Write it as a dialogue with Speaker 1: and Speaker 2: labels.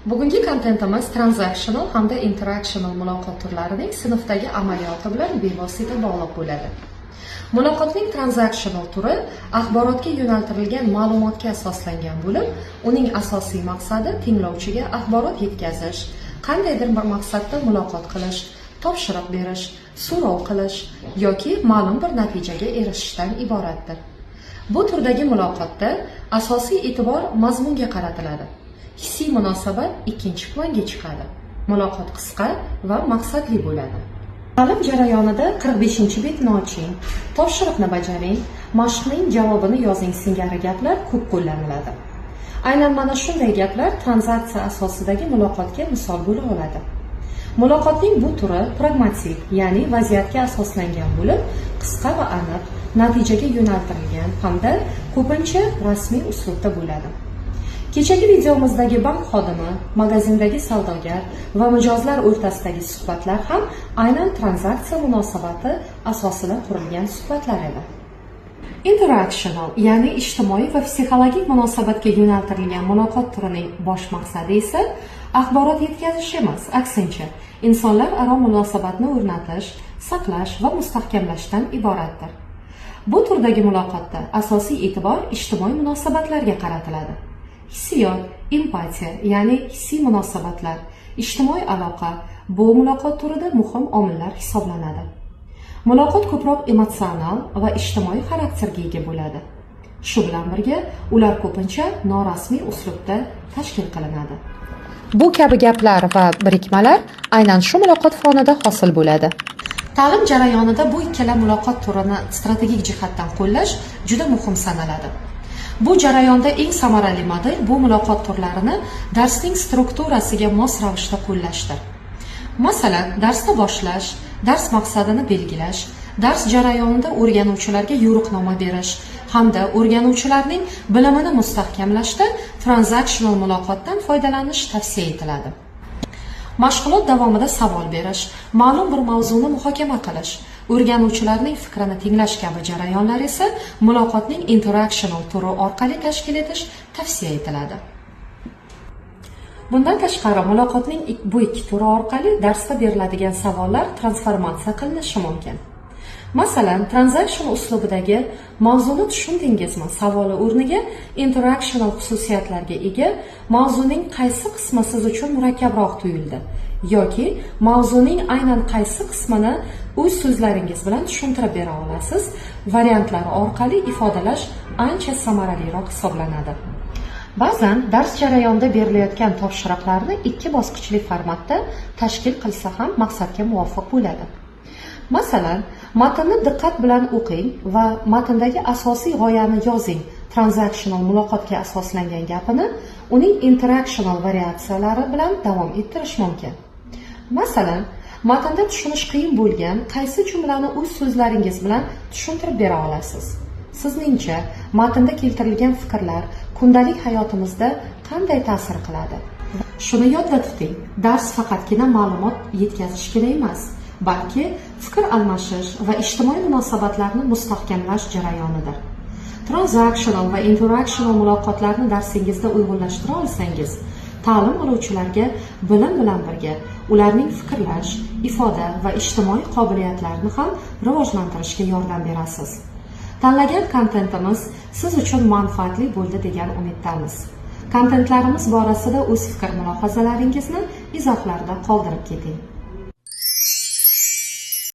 Speaker 1: Bugungi kontentimiz transactional hamda interactional muloqot turlarining sinfdagi amaliyoti bilan bevosita bog'liq bo'ladi. Muloqotning transactional turi axborotga yo'naltirilgan ma'lumotga asoslangan bo'lib, uning asosiy maqsadi tinglovchiga axborot yetkazish, qandaydir bir maqsadda muloqot qilish, topshiriq berish, so'rov qilish yoki ma'lum bir natijaga erishishdan iboratdir. Bu turdagi muloqotda asosiy e'tibor mazmunga qaratiladi. Hissiy munosabat ikkinchi planga chiqadi. Muloqot qisqa va maqsadli bo'ladi. Ta'lim jarayonida "45-betni oching", "Topshiriqni bajaring", "Mashqning javobini yozing" singari gaplar ko'p qo'llaniladi. Aynan mana shunday gaplar tranzaksiya asosidagi muloqotga misol bo'la oladi. Muloqotning bu turi pragmatik, ya'ni vaziyatga asoslangan bo'lib, qisqa va aniq, natijaga yo'naltirilgan hamda ko'pincha rasmiy uslubda bo'ladi. Kechagi videomizdagi bank xodimi, magazindagi savdogar va mijozlar o'rtasidagi suhbatlar ham aynan tranzaksiya munosabati asosida qurilgan suhbatlar edi. Interactional, ya'ni ijtimoiy va psixologik munosabatga yo'naltirilgan muloqot turining bosh maqsadi esa axborot yetkazish emas, aksincha, insonlar aro munosabatni o'rnatish, saqlash va mustahkamlashdan iboratdir. Bu turdagi muloqotda asosiy e'tibor ijtimoiy munosabatlarga qaratiladi. Hissiyot, empatiya, ya'ni hissiy munosabatlar, ijtimoiy aloqa bu muloqot turida muhim omillar hisoblanadi. Muloqot ko'proq emotsional va ijtimoiy xarakterga ega bo'ladi. Shu bilan birga, ular ko'pincha norasmiy uslubda tashkil qilinadi. Bu kabi gaplar va birikmalar aynan shu muloqot fonida hosil bo'ladi. Ta'lim jarayonida bu ikkala muloqot turini strategik jihatdan qo'llash juda muhim sanaladi. Bu jarayonda eng samarali model bu muloqot turlarini darsning strukturasiga mos ravishda qo'llashdir. Masalan, darsni boshlash, dars maqsadini belgilash, dars jarayonida o'rganuvchilarga yo'riqnoma berish hamda o'rganuvchilarning bilimini mustahkamlashda transactional muloqotdan foydalanish tavsiya etiladi. Mashg'ulot davomida savol berish, ma'lum bir mavzuni muhokama qilish, o'rganuvchilarning fikrini tinglash kabi jarayonlar esa muloqotning interactional turi orqali tashkil etish tavsiya etiladi. Bundan tashqari, muloqotning bu ikki turi orqali darsda beriladigan savollar transformatsiya qilinishi mumkin. Masalan, transaction uslubidagi "Mavzuni tushundingizmi?" savoli o'rniga interactional xususiyatlarga ega "Mavzuning qaysi qismi siz uchun murakkabroq tuyuldi?" yoki "Mavzuning aynan qaysi qismini o'z so'zlaringiz bilan tushuntirib bera olasiz?" variantlari orqali ifodalash ancha samaraliroq hisoblanadi. Ba'zan dars jarayonida berilayotgan topshiriqlarni ikki bosqichli formatda tashkil qilsa ham maqsadga muvofiq bo'ladi. Masalan, "Matnni diqqat bilan o'qing va matndagi asosiy g'oyani yozing" transactional muloqotga asoslangan gapini uning interactional variatsiyalari bilan davom ettirish mumkin. Masalan, "Matnda tushunish qiyin bo'lgan qaysi jumlani o'z so'zlaringiz bilan tushuntirib bera olasiz? Sizningcha, matnda keltirilgan fikrlar kundalik hayotimizda qanday ta'sir qiladi?" Shuni yodda tuting, dars faqatgina ma'lumot yetkazishgina emas, balki fikr almashish va ijtimoiy munosabatlarni mustahkamlash jarayonidir. Transactional va interactional muloqotlarni darsingizda uyg'unlashtira olsangiz, ta'lim oluvchilarga bilim bilan birga ularning fikrlash, ifoda va ijtimoiy qobiliyatlarini ham rivojlantirishga yordam berasiz. Tanlagan kontentimiz siz uchun manfaatli bo'ldi degan umiddamiz. Kontentlarimiz borasida o'z fikr mulohazalaringizni izohlarda qoldirib keting.